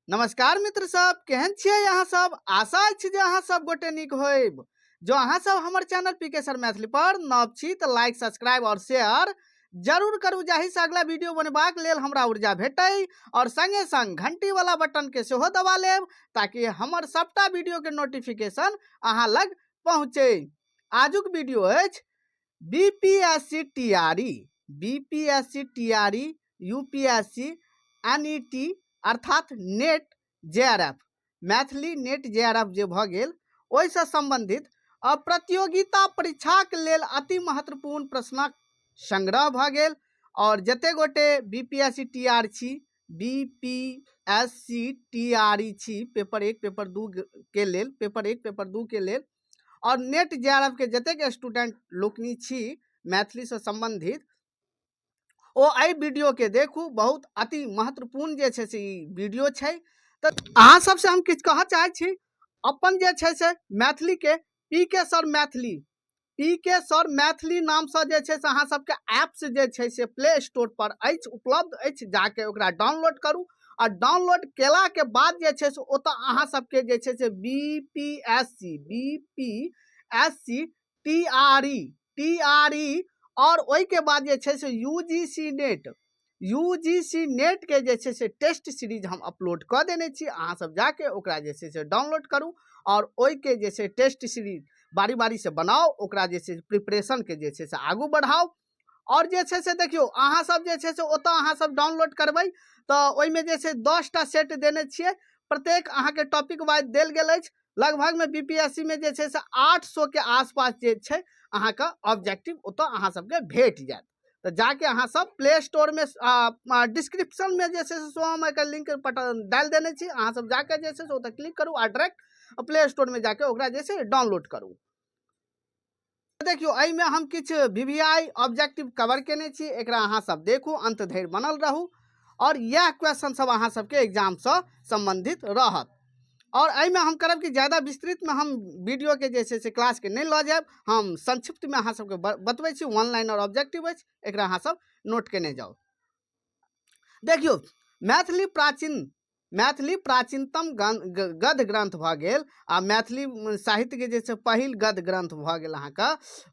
नमस्कार मित्र सब, केहन छियै अहाँ सब? आशा अछि जे अहाँ सब गोटे नीक होइब। जो अहाँ सब हमर चैनल पी के सर मैथिली पर नव छी तऽ लाइक, सब्सक्राइब और शेयर जरूर करू, जाहि से अगला वीडियो बनेबाक लेल हमरा ऊर्जा भेटै, और संगे संग घंटी वाला बटन के सेहो दबा लेब ताकि हमर सबटा वीडियो के नोटिफिकेशन अहाँ लग पहुँचे। आजुक वीडियो अछि BPSC TRE, BPSC TRE, UPSC, NET अर्थात net JRF, Maithili net JRF जे भऽ गेल ओहिसँ सम्बन्धित प्रतियोगिता परीक्षाक लेल अति महत्वपूर्ण प्रश्नक संग्रह भऽ गेल। आओर जते गोटे बीपीएससी टीआर छी, बीपीएससी टीआरई छी, पेपर 1 पेपर 2 के लेल, पेपर 1 पेपर 2 के लेल और नेट जेआरएफ के जतेक स्टूडेंट लोकनि छी मैथिलीसँ सम्बन्धित, ओ एहि वीडियो के देखू। बहुत अति महत्वपूर्ण जे छै से ई वीडियो छै। तऽ अहाँ सबसँ हम किछु कहऽ चाहै छी, अपन जे छै से मैथिली के पी के सर मैथिली, पी के सर मैथिली नामसँ जे छै से अहाँ सबके ऐप्स जे छै से प्ले स्टोर पर अछि, उपलब्ध अछि, जाके ओकरा डाउनलोड करू। आ डाउनलोड केलाके बाद जे छै से ओतऽ अहाँ सबके जे छै से BPSC, BPSC TRE, TRE और ओहिके बाद जे छै से UGC net, UGC net के जे छै से टेस्ट सीरीज हम अपलोड कऽ देने छी। अहाँ सब जाके ओकरा जे छै से डाउनलोड करू और ओहिके जे छै टेस्ट सीरीज बारी बारी से बनाउ, ओकरा जे छै प्रिपरेशन के जे छै से आगू बढ़ाउ। और जे छै से देखियौ अहाँ सब जे छै से ओतऽ अहाँ सब डाउनलोड करबै तऽ ओहिमे जे छै 10टा सेट देने छियै, प्रत्येक अहाँके टॉपिक वाइज देल गेल अछि। लगभगमे बीपीएससी मे जे छै से 800 के आसपास जे छै अहाँके ऑब्जेक्टिव ओतऽ अहाँ सबके भेट जायत। तऽ जाके अहाँ सब प्ले स्टोर मे, डिस्क्रिप्शन मे जे छै से हम एकर लिंक डालि देने छी, अहाँ सब जाके जे छै से ओतऽ क्लिक करू आ डायरेक्ट प्ले स्टोर मे जाके ओकरा जे छै डाउनलोड करू। देखियौ एहिमे हम किछु वीवीआई ऑब्जेक्टिव कवर केने छी, एकरा अहाँ सब देखू, अंत धरि बनल रहू और इएह क्वेश्चन सब अहाँ सबके एग्जामसँ सम्बन्धित रहत। और एहिमे हम करब कि ज़्यादा विस्तृत में हम वीडियो के जे छै से क्लास के नहि लऽ जायब, हम संक्षिप्त में अहाँ सबके बतबै छी। वन लाइनर ऑब्जेक्टिव अछि, एकरा अहाँ सब नोट केने जाउ। देखियौ मैथिली प्राचीनतम गद्य ग्रंथ भऽ गेल आ मैथिली साहित्यके जे छै पहिल गद्य ग्रंथ भऽ गेल अहाँके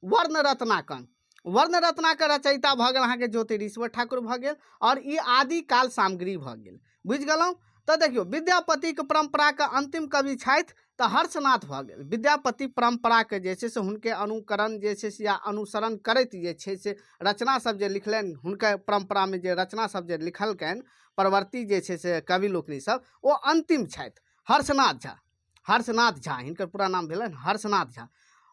वर्णरत्नाकर। वर्णरत्नाकर रचयिता भऽ गेल अहाँके ज्योतिरीश्वर ठाकुर भऽ गेल और ई आदिकाल सामग्री भऽ गेल। बुझि गेलहुँ? तऽ देखियौ विद्यापतिके परम्पराके अंतिम कवि छथि तऽ हर्षनाथ भऽ गेल। विद्यापति परम्पराके जे छै से हुनके अनुकरण जे छै से या अनुसरण करैत जे छै से रचना सब जे लिखलनि, हुनकर परम्परामे जे रचना सब जे लिखलकनि परवर्ती जे छै से कवि लोकनि सब, ओ अंतिम छथि हर्षनाथ झा। हर्षनाथ झा हिनकर पूरा नाम भेलनि हर्षनाथ झा।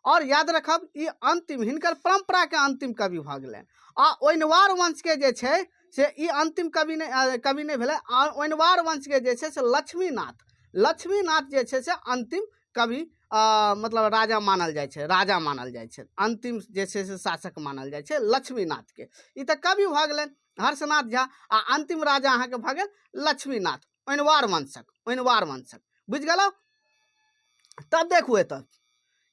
और याद रखब ई अंतिम हिनकर परम्पराके अंतिम कवि भऽ गेलनि। आ ओइनवार वंशके जे छै से ई अंतिम कवि नहि भेलै। आ ओइनवार वंशके जे छै से लक्ष्मीनाथ, लक्ष्मीनाथ जे छै से अंतिम कवि मतलब राजा मानल जाइ छै, राजा मानल जाइ छै, अंतिम जे छै से शासक मानल जाइ छै लक्ष्मीनाथके। ई तऽ कवि भऽ गेलनि हर्षनाथ झा आ अंतिम राजा अहाँके भऽ गेल लक्ष्मीनाथ, ओइनवार वंशक, ओइनवार वंशक। बुझि गेलहुँ? तब देखू एतऽ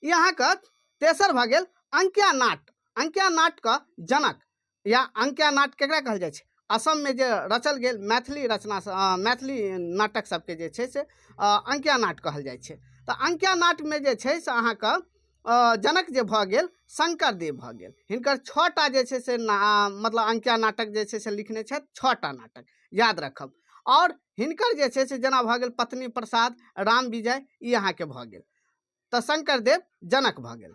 ई अहाँके तेसर भऽ गेल अंकिया नाट। अंकिया नाटके जनक या अंकिया नाट केकरा कहल जाइ छै? असममे जे रचल गेल मैथिली रचना, मैथिली नाटक सबके जे छै से अंकिया नाट कहल जाइ छै। तऽ अंकिया नाटमे जे छै से अहाँके जनक जे भऽ गेल शंकरदेव भऽ गेल। हिनकर 6टा जे छै से मतलब अंकिया नाटक जे छै से लिखने छथि, 6टा नाटक याद रखब। और हिनकर जे छै से जेना भऽ गेल पत्नी प्रसाद, राम विजय, ई अहाँके भऽ गेल। तऽ शंकरदेव जनक भऽ गेल।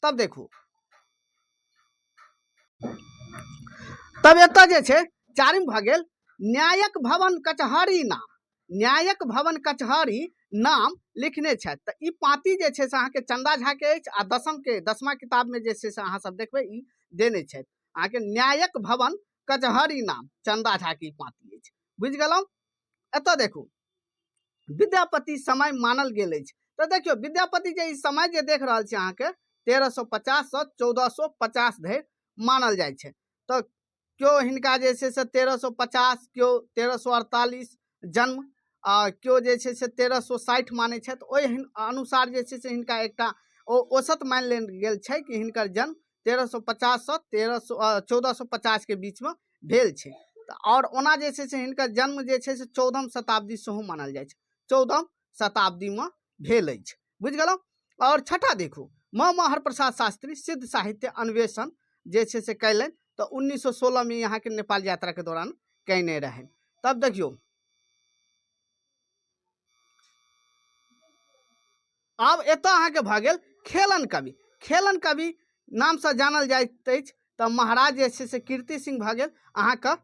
तब देखू तब एतऽ जे छै चारिम भऽ गेल न्यायक भवन कचहरी नाम। न्यायक भवन कचहरी नाम लिखने छथि। तऽ ई पाँति जे छै से अहाँके चंदा झा के अछि आ दसमा किताब में जे छै से अहाँ सब देखबै ई देने छथि अहाँके न्यायक भवन कचहरी नाम चंदा झा के ई पाँति अछि। बुझि गेलहुँ? एतऽ देखू विद्यापति समय मानल गेल अछि। तऽ देखियौ विद्यापति जे ई समय जे देख रहल छी अहाँके 1350 सँ 1450 धरि मानल जाइ छै। तऽ केओ हिनका जे छै से 1350, केओ 1348 जन्म, आ केओ जे छै से 1360 मानै छथि। ओहि अनुसार जे छै से हिनका एकटा औसत मानि लेल गेल छै कि हिनकर जन्म 1350 सँ 1450 के बीचमे भेल छै। तऽ आओर ओना जे छै से हिनकर जन्म जे छै से 14म शताब्दी सेहो मानल जाइ छै, 14म शताब्दीमे भेल अछि। बुझि गेलहुँ। आओर छठा देखू, म हरप्रसाद शास्त्री सिद्ध साहित्य अन्वेषण जे छै से कयलनि तऽ 1916मे अहाँके नेपाल यात्राके दौरान कयने रहनि। तब देखियौ आब एतऽ अहाँके भऽ गेल खेलन कवि। खेलन कवि नामसँ जानल जाइत अछि तऽ महाराज जे छै से कीर्ति सिंह भऽ गेल अहाँके,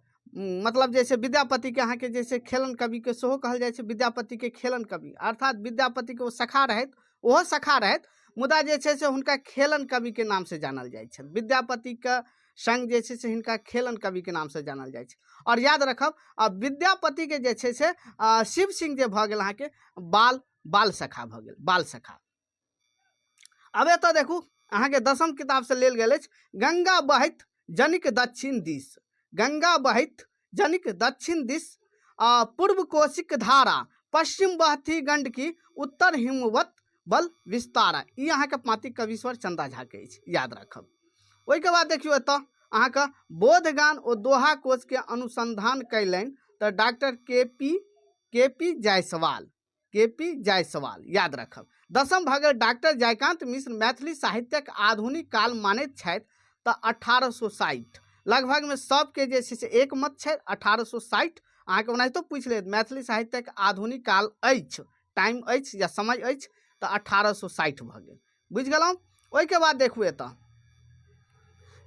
मतलब जे छै विद्यापतिके अहाँके जे छै खेलन कविके सेहो कहल जाइ छै, विद्यापतिके खेलन कवि, अर्थात विद्यापतिके ओ सखा रहथि, ओहो सखा रहथि, मुदा जे छै से हुनका खेलन कविके नामसँ जानल जाइ छनि। विद्यापतिके संग जे छै से हिनका खेलन कविके नामसँ जानल जाइ छै। आओर याद रखब, आ विद्यापतिके जे छै से शिव सिंह जे भऽ गेल अहाँके बाल सखा भऽ गेल, बाल सखा। आब एतऽ देखू अहाँके दसम किताबसँ लेल गेल अछि, गंगा बहैत जनिक दक्षिण दिस, गंगा बहैत जनिक दक्षिण दिस, पूर्व कोशिक धारा, पश्चिम बहती गंडकी, उत्तर हिमवत बल विस्तारा। ई अहाँके पाँति कवीश्वर चंदा झा के अछि, याद राखब। ओहिके बाद देखियौ एतऽ अहाँके बोधगान ओ दोहा कोशके अनुसंधान कयलनि तऽ डॉक्टर के पी जायसवाल, के पी जायसवाल, याद रखब। दसम भऽ गेल डॉक्टर जयकांत मिश्र मैथिली साहित्यक आधुनिक काल मानैत छथि तऽ 1860 लगभगमे सबके जे छै से एक मत छै। 1860 अहाँके ओनाहितो पूछि लेत मैथिली साहित्यक आधुनिक काल अछि, टाइम अछि या समय अछि, तऽ 1860 भऽ गेल। बुझि गेलहुँ। ओहिके बाद देखू एतऽ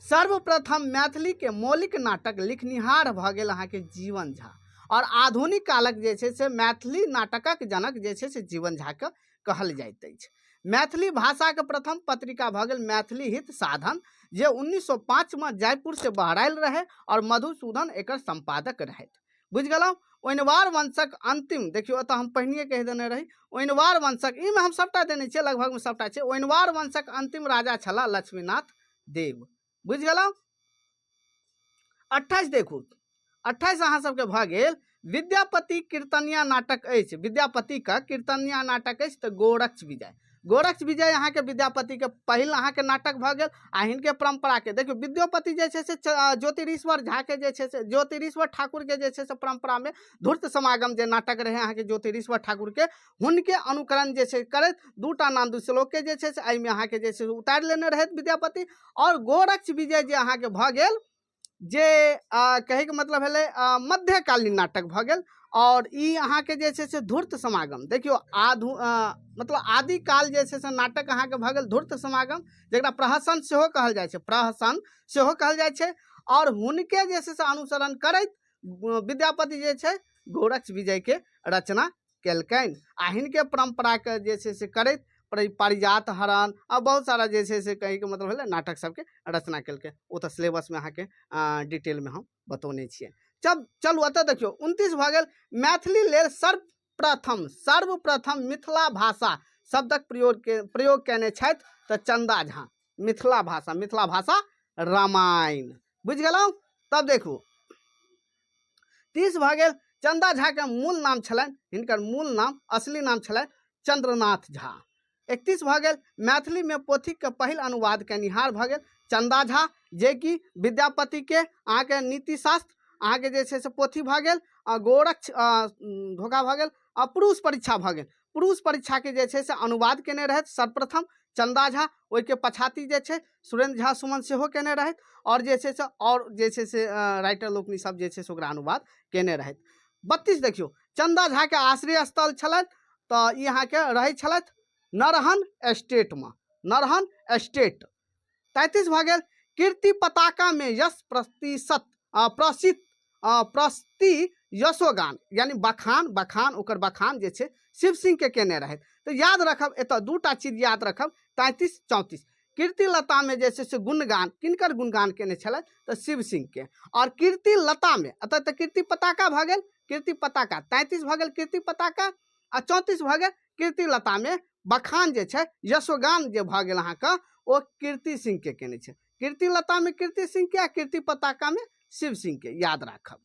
सर्वप्रथम मैथिलीके मौलिक नाटक लिखनिहार भऽ गेल अहाँके जीवन झा। आओर आधुनिक कालक जे छै से मैथिली नाटकक जनक जे छै से जीवन झाके कहल जाइत अछि। मैथिली भाषाके प्रथम पत्रिका भऽ गेल मैथिली हित साधन, जे 1905मे जयपुरसँ बहरायल रहै आओर मधुसूदन एकर सम्पादक रहथि। बुझि गेलहुँ। ओइनवार वंशक अंतिम, देखियौ एतऽ हम पहिनहिए कहि देने रही, ओइनवार वंशक, ईमे हम सभटा देने छियै, लगभगमे सभटा छै। ओइनवार वंशक अंतिम राजा छलाह लक्ष्मीनाथ देव। बुझि गेलहुँ। 28 देखू, 28 अहाँ सबके भऽ गेल विद्यापति कीर्तनिया नाटक अछि, विद्यापतिके कीर्तनिया नाटक अछि तऽ गोरक्ष विजय। गोरक्ष विजय अहाँके विद्यापतिके पहिल अहाँके नाटक भऽ गेल। आ हिनके परम्पराके देखियौ विद्यापति जे छै से ज्योतिरीश्वर झाके जे छै से ज्योतिरीश्वर ठाकुरके जे छै से परम्परामे धूर्त समागम जे नाटक रहै अहाँके ज्योतिरीश्वर ठाकुरके, हुनके अनुकरण जे छै करैत दूटा नाम श्लोकके जे छै से एहिमे अहाँके जे छै से उतारि लेने रहथि विद्यापति। आओर गोरक्ष विजय जे अहाँके भऽ गेल जे कहैके मतलब भेलै मध्यकालीन नाटक भऽ गेल। आओर ई अहाँके जे छै से धूर्त समागम, देखियौ आधु मतलब आदिकाल जे छै से नाटक अहाँके भऽ गेल धूर्त समागम, जकरा प्रहसन सेहो कहल जाइ छै, प्रहसन सेहो कहल जाइ छै। आओर हुनके जे छै से अनुसरण करैत विद्यापति जे छै गोरक्ष विजयके रचना केलकनि। आ हिनके परम्पराके जे छै से करैत पारिजात हरण आ बहुत सारा जे छै से कहैके मतलब भेलै नाटक सबके रचना केलकै। ओ तऽ सिलेबसमे अहाँके डिटेलमे हम बतौने छियै। चलू एतऽ देखियौ 29 भऽ गेल मैथिली लेल सर्वप्रथम मिथिला भाषा शब्दक प्रयोग कयने छथि तऽ चंदा झा। मिथिला भाषा, मिथिला भाषा रामायण। बुझि गेलहुँ। तब देखू 30 भऽ गेल चंदा झा के मूल नाम छलनि, हिनकर मूल नाम असली नाम छलनि चंद्रनाथ झा। 31 भऽ गेल मैथिलीमे पोथीके पहिल अनुवाद कयनिहार भऽ गेल चंदा झा, जेकि विद्यापतिके अहाँके नीतिशास्त्र अहाँके जे छै से पोथी भऽ गेल, आ गोरक्ष, धोखा भऽ गेल, आ पुरुष परीक्षा भऽ गेल। पुरुष परीक्षाके जे छै से अनुवाद कयने रहथि सर्वप्रथम चंदा झा। ओहिके पछाति जे छै सुरेन्द्र झा सुमन सेहो कयने रहथि, आओर जे छै से आओर जे छै से राइटर लोकनि सब जे छै से ओकरा अनुवाद कयने रहथि। 32 देखियौ चंदा झाके आश्रय स्थल छलनि तऽ ई अहाँके रहै छलथि नरहन स्टेटमे, नरहन स्टेट। 33 भऽ गेल कीर्ति पताकामे यश प्रतिशत, प्रसिद्ध, प्रस्ति यशोगान, यानी बखान, बखान ओकर बखान जे छै शिव सिंह के केने रहथि। तऽ याद रखब एतऽ दूटा चीज याद रखब, 33 34 कीर्तिलतामे जे छै से गुणगान, किनकर गुणगान केने छलथि तऽ शिव सिंह के। आओर कीर्तिलतामे एतऽ तऽ कीर्ति पताका भऽ गेल, कीर्ति पताका 33 भऽ गेल कीर्ति पताका, आ 34 भऽ गेल कीर्तिलतामे बखान जे छै यशोगान जे भऽ गेल अहाँके ओ कीर्ति सिंह के केने छै। कीर्तिलतामे कीर्ति सिंह के आ कीर्ति पताकामे शिव सिंह के, याद राखब।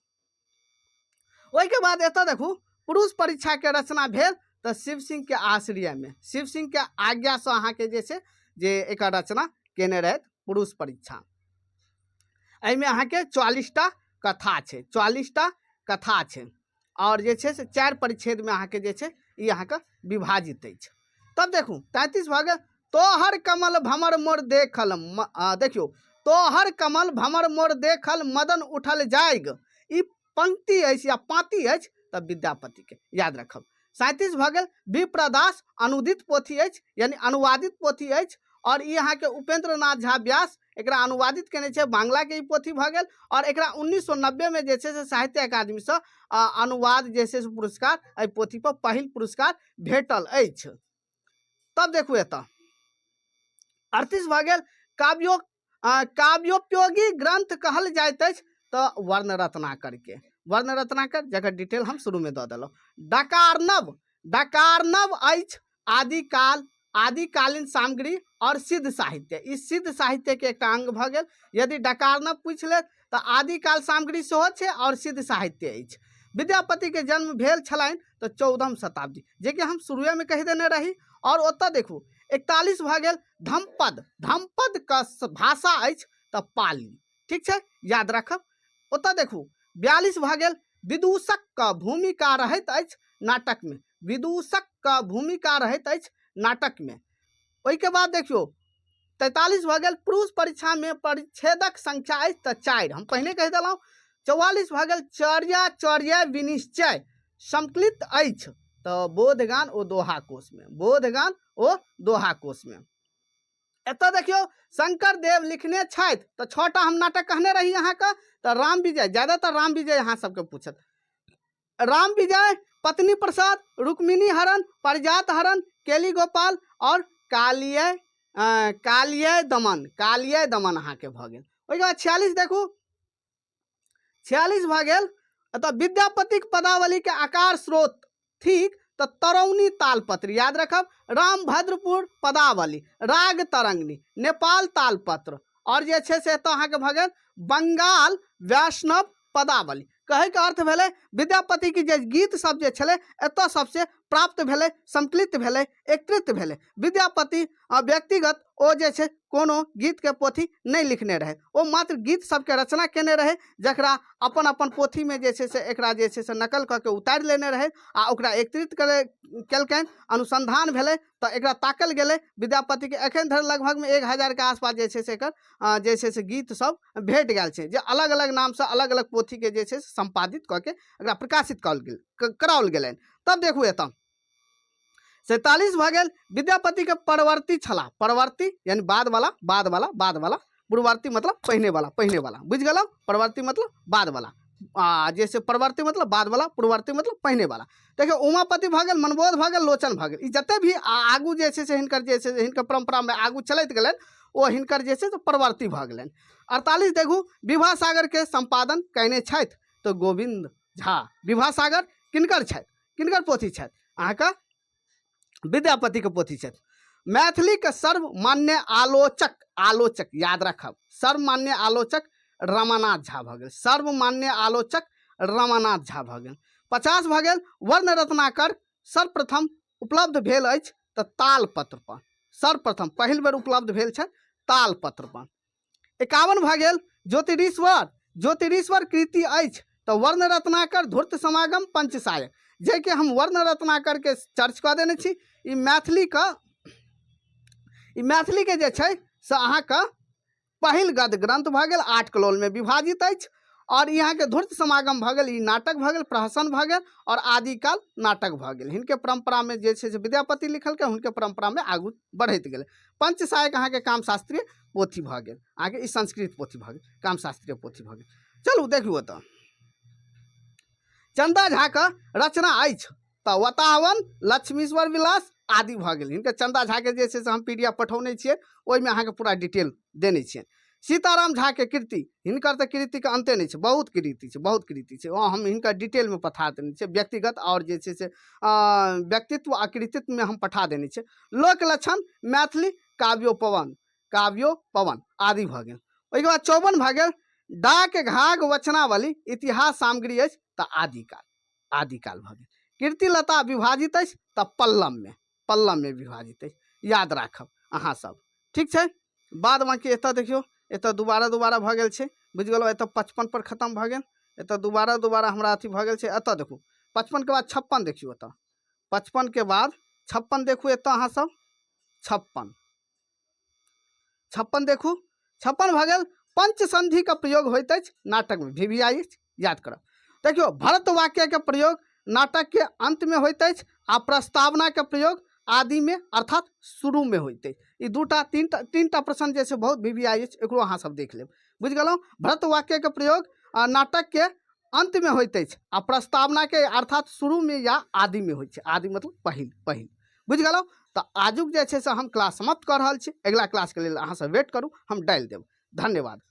ओहिके बाद एतऽ देखू पुरुष परीक्षाके रचना भेल तऽ शिव सिंह के आश्रयमे, शिव सिंह के आज्ञासँ अहाँके जे छै जे एकर रचना केने रहथि पुरुष परीक्षा। एहिमे अहाँके 44टा कथा छै, 44टा कथा छै आओर जे छै से 4 परिच्छेदमे अहाँके जे छै ई अहाँके विभाजित अछि। तब देखू 33 भऽ गेल तोहर कमल भमर मोर देखल, देखियौ तोहर कमल भमर मोर देखल मदन उठल जाग, ई पंक्ति अछि या पाँति अछि तऽ विद्यापतिके, याद रखब। 37 भऽ गेल विप्रदास अनुदित पोथी अछि यानी अनुवादित पोथी अछि और ई अहाँके उपेंद्र नाथ झा व्यास एकरा अनुवादित केने छै, बांग्लाके ई पोथी भऽ गेल और एकरा 1990 मे जे छै से साहित्य अकादमीसँ अनुवाद जे छै से पुरस्कार एहि पोथी पर पहिल पुरस्कार भेटल अछि। तब देखू एतऽ 38 भऽ गेल काव्योपयोगी ग्रंथ कहल जाइत अछि तऽ वर्ण रत्नाकर के, वर्ण रत्नाकर जकर डिटेल हम शुरू में दऽ देलहुँ। डकारनव, डकारनव अछि आदिकाल, आदिकालीन सामग्री और सिद्ध साहित्य, ई सिद्ध साहित्य के एकटा अंग भऽ गेल। यदि डकारनव पूछि लेत तऽ आदिकाल सामग्री सेहो छै और सिद्ध साहित्य अछि। विद्यापति के जन्म भेल छलनि तऽ 14म शताब्दी, जेकि हम शुरुए में कहि देने रही। और ओतऽ देखू 41 भऽ गेल धम्पद, धम्पद के भाषा अछि तऽ पाली, ठीक छै, याद राखब। ओतऽ देखू 42 भऽ गेल विदूषक के भूमिका रहैत अछि नाटक में, विदूषक के भूमिका रहैत अछि नाटक में। ओहिके बाद देखियौ 43 भऽ गेल पुरुष परीक्षा में परिच्छेदक संख्या अछि तऽ 4, हम पहिने कहि देलहुँ। 44 भऽ गेल चर्या चर्या विनिश्चय संकलित अछि तऽ बोधगान ओ दोहा कोश में, बोधगान ओ दोहा कोश में। एतऽ देखियौ शंकर देव लिखने छथि तऽ 6टा हम नाटक कहने रही अहाँके, तऽ राम विजय, ज्यादातर राम विजय अहाँ सबके पूछत। राम विजय, पत्नी प्रसाद, रुक्मिणी हरण, पारिजात हरण, केली गोपाल और कालिय दमन, कालिय दमन अहाँके भऽ गेल। ओहिके बाद 46 देखू, 46 भऽ गेल एतऽ विद्यापतिक पदावली के आकार स्रोत ठीक तऽ तरौनी तालपत्र, याद रखब। रामभद्रपुर पदावली, राग तरंगिणी, नेपाल तालपत्र और जे छै से एतऽ अहाँके भऽ गेल बंगाल वैष्णव पदावली। कहैके अर्थ भेलै विद्यापति के जे गीत सब जे छलै एतऽ सबसे प्राप्त भेलै, संकलित भेलै, एकत्रित भेलै। विद्यापति व्यक्तिगत ओ जे छै कोनो गीतके पोथी नहि लिखने रहै, ओ मात्र गीत सबके रचना केने रहै, जकरा अपन अपन पोथीमे जे छै से एकरा जे छै से नकल कऽ के उतारि लेने रहै आ ओकरा एकत्रित केलकनि। अनुसन्धान भेलै तऽ एकरा ताकल गेलै। विद्यापतिके एखन धरि लगभगमे 1000 के आसपास जे छै से एकर जे छै से गीत सब भेट गेल छै, जे अलग अलग नामसँ अलग अलग पोथीके जे छै से सम्पादित कऽ के एकरा प्रकाशित कयल गेल, कराओल गेलनि। तब देखू एतऽ 47 भऽ गेल विद्यापति के परवर्ती छलाह, परवर्ती यानी बाद वाला, बाद वाला, बाद वाला, पूर्ववर्ती मतलब पहिने वाला, पहिने वाला, बुझि गेलहुँ, परवर्ती मतलब बाद वाला, आ जैसे परवर्ती मतलब बाद वाला, पूर्ववर्ती मतलब पहिने वाला। देखियौ उमापति भऽ गेल, मनबोध भऽ गेल, लोचन भऽ गेल, ई जते भी आगू जे छै से हिनकर जे छै से हिनकर परम्परामे आगू चलैत गेलनि ओ हिनकर जे छै से परवर्ती भऽ गेलनि। 48 देखू विवाह सागर के सम्पादन कयने छथि तऽ गोविन्द झा। विवाह सागर किनकर छथि, किनकर पोथी छथि? अहाँके विद्यापतिके पोथी छथि। मैथिलीके सर्वमान्य आलोचक, आलोचक याद राखब, सर्वमान्य आलोचक रमानाथ झा भऽ गेल, सर्वमान्य आलोचक रमानाथ झा भऽ गेल। 50 भऽ गेल वर्ण रत्नाकर सर्वप्रथम उपलब्ध भेल अछि तऽ तालपत्र पर, सर्वप्रथम पहिल बेर उपलब्ध भेल छनि तालपत्र पर। 51 भऽ गेल ज्योतिरीश्वर, ज्योतिरीश्वर कृति अछि तऽ वर्ण रत्नाकर, धूर्त समागम, पंचसायक, जेकि हम वर्ण रत्नाकर के चर्च कऽ देने छी। ई मैथिलीके जे छै से अहाँके पहिल गद्य ग्रंथ भऽ गेल, 8 कलोलमे विभाजित अछि और ई अहाँके धूर्त समागम भऽ गेल, ई नाटक भऽ गेल, प्रहसन भऽ गेल और आदिकाल नाटक भऽ गेल। हिनके परम्परामे जे छै से विद्यापति लिखलकै, हुनके परम्परामे आगू बढ़ैत गेलै। पंचसायक अहाँके कामशास्त्रीय पोथी भऽ गेल, अहाँके ई संस्कृत पोथी भऽ गेल, कामशास्त्रीय पोथी भऽ गेल। चलू देखू ओतऽ चंदा झाके रचना अछि तऽ वतावन, लक्ष्मीश्वर विलास आदि भऽ गेल। हिनकर चंदा झाके जे छै से हम पी डी एफ पठौने छियै, ओहिमे अहाँके पूरा डिटेल देने छियै। सीताराम झाके कृति, हिनकर तऽ कृतिके अन्ते नहि छै, बहुत कृति छै, बहुत कृति छै, ओ हम हिनकर डिटेलमे पठा देने छियै, व्यक्तिगत आओर जे छै से व्यक्तित्व आ कृतित्वमे हम पठा देने छियै। लोक लक्षण, मैथिली काव्योपवन, काव्योपवन आदि भऽ गेल। ओहिके बाद 54 भऽ गेल डाक घाघ वचनावली इतिहास सामग्री अछि तऽ आदिकाल, आदिकाल भऽ गेल। कीर्तिलता विभाजित अछि तऽ पल्लवमे, पल्लवमे विभाजित अछि, याद राखब अहाँ सब, ठीक छै। बाद बाकी एतऽ देखियौ, एतऽ दोबारा दोबारा भऽ गेल छै, बुझि गेलहुँ। एतऽ 55 पर खतम भऽ गेल। एतऽ दोबारा दोबारा हमरा अथी भऽ गेल छै। एतऽ देखू, 55के बाद 56 देखियौ। एतऽ 55के बाद 56 देखू। एतऽ अहाँ सब 56 देखू, 56 भऽ गेल। पंचसंधि के प्रयोग होइत अछि नाटक में, वी वी आई अछि, याद करब। देखियौ, भरत वाक्य के प्रयोग नाटक के अंत में होइत अछि आ प्रस्तावना के प्रयोग आदि में अर्थात शुरू में होइत अछि। ई दूटा तीनटा प्रश्न जे छै बहुत वी वी आई अछि, एकरो अहाँ सब देख लेब। बुझि गेलहुँ? भरत वाक्य के प्रयोग नाटक के अंत में होइत अछि आ प्रस्तावना के अर्थात शुरू में या आदि में होइ छै। आदि मतलब पहिल पहिल। बुझि गेलहुँ? तऽ आजुक जे छै से हम क्लास समाप्त कऽ रहल छी। अगिला क्लासके लेल अहाँ सब वेट करू, हम डालि देब। धन्यवाद।